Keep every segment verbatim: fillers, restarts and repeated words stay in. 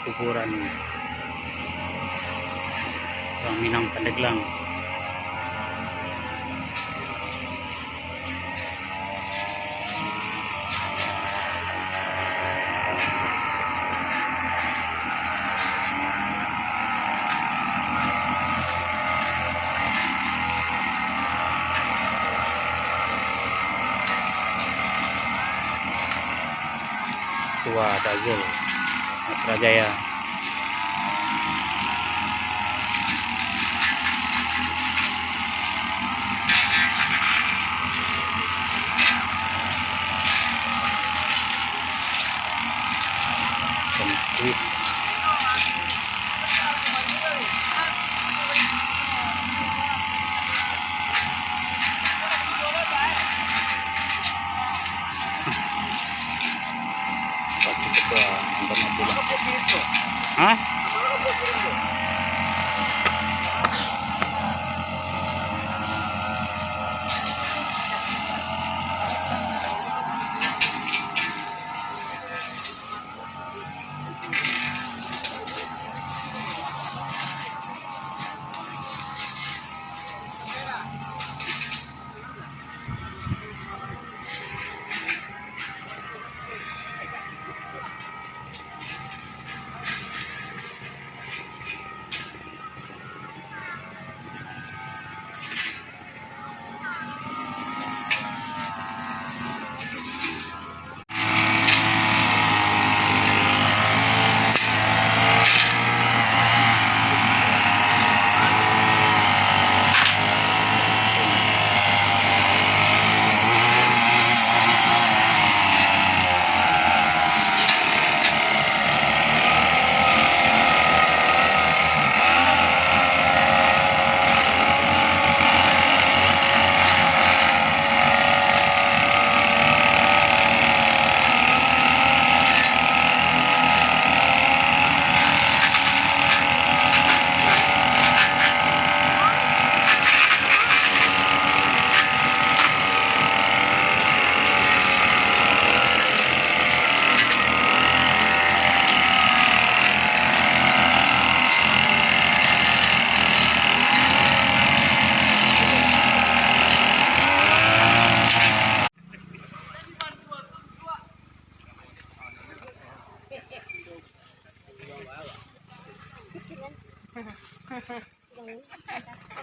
Kuburan urang Minang Pandeglang. Tua Dazil, Putrajaya. Kuis. Hah?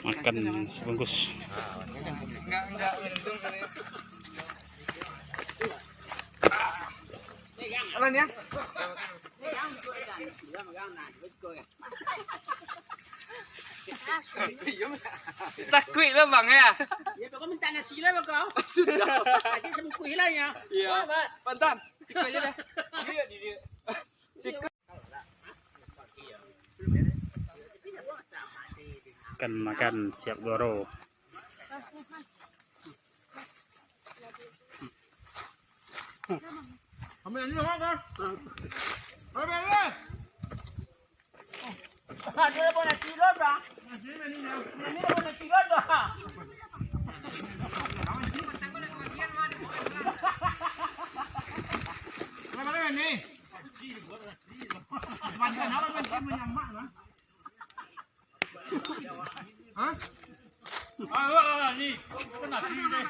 Makan sabungkus. Enggak, enggak, untung kali. Alan ya? Takuik lah bang ya. Ya, pokok minta nasi lah bang kau. Sudah. Nasi sebungkuih lah ya. Iya. Pantan. Siku aja dah. Dia, dia. Siku. Makan, makan, siap goro. Ambil ni, Bang. Ambil ni. Ada lah, boleh tidur, Bang. Ini lah, boleh tidur, Bang. Boleh, boleh, ni. Macam apa, Bang? Saya menyamak, Bang. Hah? Ah, ah, ah, ni. Kena sini deh.